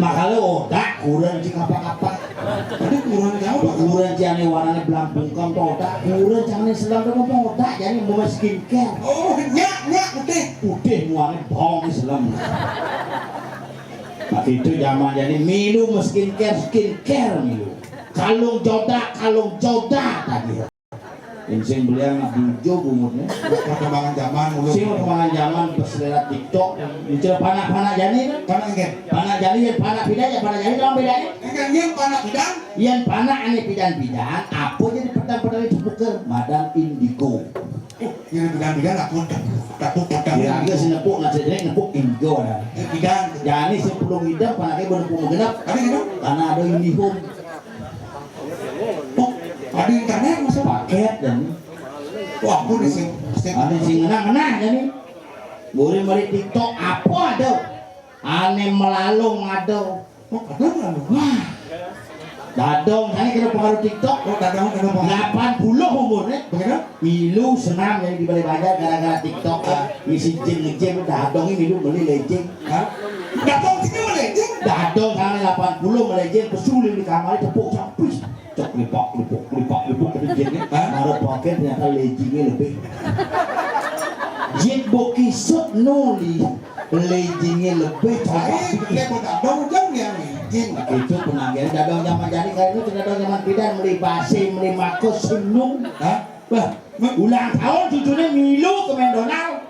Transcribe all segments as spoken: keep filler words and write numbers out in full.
Makala odak kureun cing apa-apa. Aduh, kureun jauh. Kureun cing anu warnané belang bungkem to odak. Kureun cing anu selem to mah odak, jadi mau skincare. Oh, nyak, nyak, putih. Putih muané bong selem. Nah, itu zaman jadi milu mah skincare, skincare milu. Kalung joda, kalung joda tadi. Insing belian mah bujo bungut nya. Perkembangan zaman, ulun. Sing perkembangan zaman pas lewat TikTok. Inceul panak-panak jani kan? Panak engké. Panak jani jeung panak pidan, ya panak jani naon bédana? Engké, yén panak pidan. Yén panak anu pidan-pidan, apa jadi petang-petang itu bukan? Madan indigo. Oh, yén pidan-pidan aku takut petang. Ya, geus nepuk, nggak cedek nepuk indigo dah. Pidan. Jani sepuluh idam panaknya baru nepuk genep. Ada gitu? Karena ada IndiHome. Oh, ada internet masuk? Pakét dan wah, aku di sini. Ada sing ngenah-ngenah jadi. Boleh mari TikTok apa ada? Anu melalung ada. Oh, ada melalung. Wah. Dadong, saya kena pengaruh TikTok. Oh, dadong kena pengaruh. Delapan puluh umurnya. Begitu? Milu senam yang di Balai Banjar gara-gara TikTok. Ah, ngisi gym nge-gym, dadong ini milu beli lejing. Hah? Dadong sini mah lejing? Dadong sana delapan puluh mah lejing, pesuling di kamar tepuk sampis. Cok lipak lipuk lipak lipuk ke jengnya. Hah? Ada pakai ternyata lejingnya lebih. Jit boki sut nuli lejingnya lebih. Coba. Lain, dia mau dadong jam yang lejing. Itu penampilan dadong zaman jadi kayak itu dadong zaman pidan meli basi meli makus senung. Hah? Bah, ulang tahun cucunya milu ke McDonald.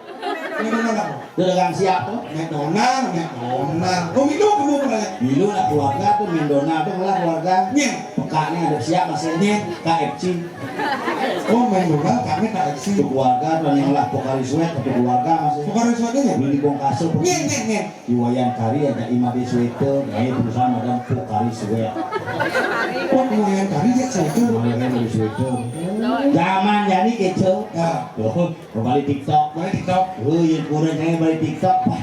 McDonald apa? Dagang siap tuh. McDonald, McDonald. Oh, milu kamu pernah? Milu lah keluarga tuh McDonald tuh malah keluarga. Nyén. Pekaknya ada siap masih nyén. KFC. Oh, McDonald kami KFC. Itu keluarga tuh yang lah Pocari Sweat, itu keluarga masih. Pocari Sweat aja? Beli bongkasu. Nyén, nyén, nyén. Di Wayan Kari ada Imade Sweater, eh perusahaan ada Pocari Sweat. Oh, di Wayan Kari ya Sweater. Wayan Kari Sweater. Zaman jadi kecil. Ya. Loh, kembali TikTok. Kembali TikTok. Oh, iya kurang saya balik TikTok. Pak.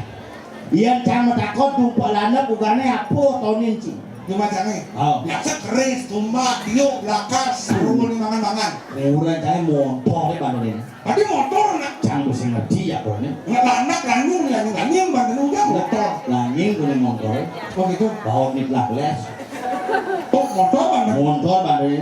Iya can matakot tumpuk lanep bukannya apa tonin sih. Cuma canggih. Oh. Biasa keris, tumbak, tiuk, belakang, sarung, mangan-mangan. Kurang saya motor ya bantuin. Tadi motor nak. Cang bisi ngerti ya, Bro, nih. Nggak anak lanyung, lanyung, lanyung, bang, lanyung, ya, motor. Lanyung punya motor. Oh, gitu. Bawa mit lah, les. Oh, motor, bang. Motor, bang, ini.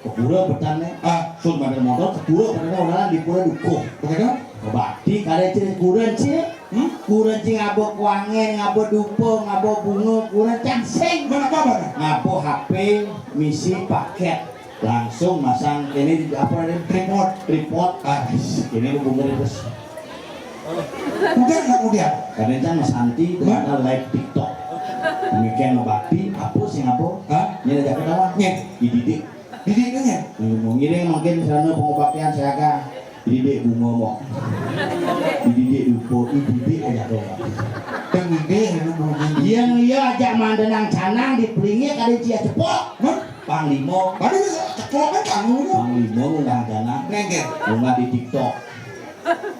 Kepura petang nih. Ah. Sun pada motor, kepura petang nih, orang di pura dukuh. Begitu? Bakti, kada cerita kurang, sih. Hmm? Kurang, sih, ngabo kuangen, ngabo dupa, ngabo bunga, kurang, cang sing. Mana apa, bang? Ngabo HP, misi paket. Langsung masang ini apa nih? Tripod. Tripod. Ah, ini lu bener terus. Udah nggak udah? Kadang kan Mas Santi ternyata live TikTok. Demikian ngebakti, apa sih ngapa? Hah? Ini aja ketawa. Nyet. Dididik. Dididik aja. Ngomong ini mungkin sana pengobatian siaga. Dididik bunga mau. Dididik dupo, dididik aja tuh. Yang ini yang mau. Yang iya aja mandenang canang di pelingnya kada cia cepok. Hah? Panglima. Padahal cepok kan tanggung. Panglima ngunggah dana. Nengker. Ngunggah di TikTok.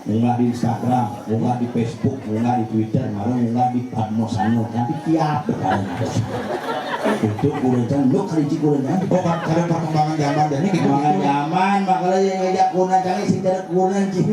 Ngunggah di Instagram, ngunggah di Facebook, ngunggah di Twitter, malah ngunggah di Padmo Sano. Nanti tiap hari. Itu kurang lu kali cik kurang. Oh, kan ada perkembangan zaman dan ini gitu. Perkembangan zaman, makanya yang ngajak kurang cang sih kada kurang sih.